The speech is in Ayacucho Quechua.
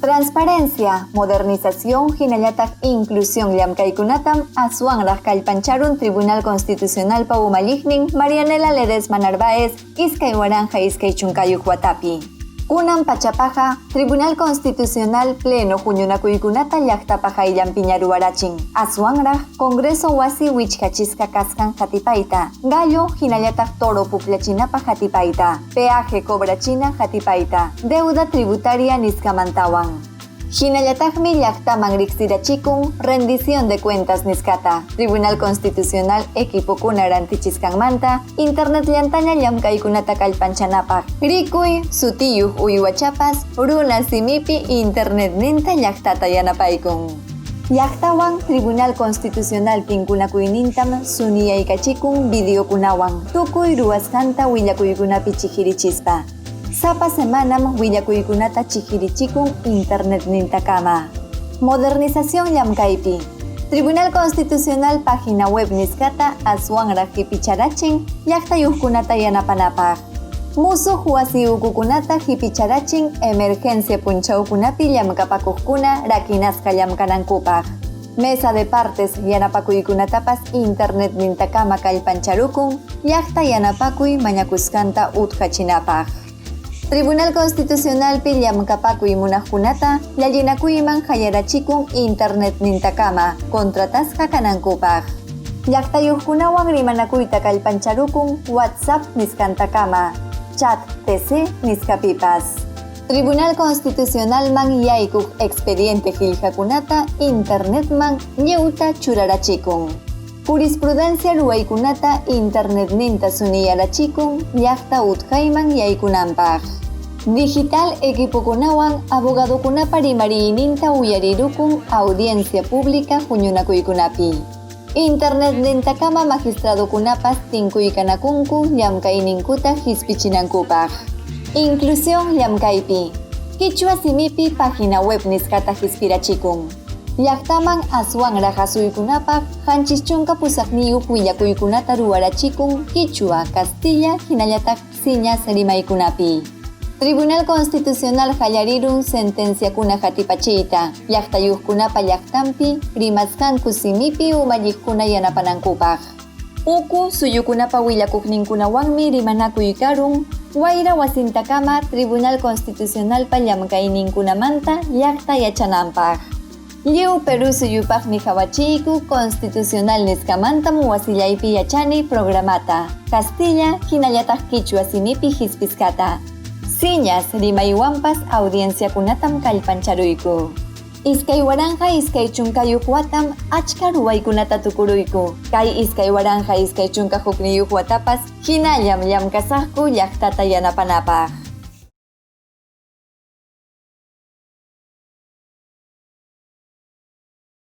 Transparencia, modernización hinallataq inclusión llamkaykunatam aswanraq kallpancharun Tribunal Constitucionalpa umalliqnin Marianela Ledesma Narváez 2020 watapi. Kunan pachapaqa Tribunal Constitucional pleno huñunakuykunata llaqtapa hayllanpiña ruwarachin. Aswanraq Congreso wasi wichqachisqa kasqan hatipayta, gallo hinallataq toro pukllachinapaq hatipayta, peaje cobrachina hatipayta, deuda tributaria nisqamantawan. Hinallataqmi llaqtaman riqsirachikun rendición de cuentas nisqata, Tribunal Constitucional equipokuna rantichisqanmanta, internet llantaña llamk'aykunata kallpanchanapaq. Rikuy sutiyuq uywachapas runa simipi internetninta llaqtata yanapaykun. Llaqtawan Tribunal Constitucional tinkunakuynintam suniyaykachikun videokunawan, tukuy ruwasqanta willakuykunapi chihirichispa. Sapa semanam willakuykunata chihirichikun internetnintakama. Modernización llamkaypi. Tribunal Constitucional página web nisqata aswanraq qipicharachin llaqtayuqkunata yanapanapaq. Musuq wasi ukukunata qipicharachin emergencia punchawkunapi llamkapakuqkuna rakinasqa llamkanankupaq. Mesa de partes yanapakuykunatapas internetnintakama kallpancharukun llaqta yanapakuy mañakusqanta utqachinapaq. Tribunal Constitucionalpi llamkapakuy munaqkunata llallinakuyman hayarachikun internetnintakama contratasqa kanankupaq. Llaqtayuqkunawan rimanakuyta kallpancharukun WhatsApp nisqantakama, chat TC nisqapipas. Tribunal Constitucionalman yaykuq expediente qillqakunata internetman lliwta churarachikun. Jurisprudencia ruwaykunata internetninta suniyarachikun llaqta utqayman yaykunanpaq. Digital equipokunawan abogadokunapa rimariyninta uyarirukun audiencia pública huñunakuykunapi. Internetnintakama magistradokunapas tinkuykanakunku llamkayninkuta hispichinankupaq. Inclusión llamkaypi. Qichwa simipi página web nisqata hispirachikun. Llaqtaman aswanraq asuykunapaq 78 willakuykunata ruwarachikun qichwa, castilla hinallataq siñas rimaykunapi. Tribunal Constitucional qallarirun sentenciakuna hatipachiyta, llaqtayuqkunapa llaqtanpi rimasqanku simipi umalliqkuna yanapanankupaq. Uku suyukunapa willakuqninkunawanmi rimanakuy karun wayra wasintakama Tribunal Constitucionalpa llamkayninkunamanta llaqta yachananpaq. Lliw Perú suyupaqmi qawachiyku Constitucional nisqamantam wasillaypi yachani programata, Castilla hinallataq qichwa simipi hispisqata. Siñas rimaywanpas audienciakunatam kallpancharuyku. 2021 watam achka ruwaykunata tukuruyku. Kay 2021 watapas hinallam llamkasaqku llaqtata yanapanapaq.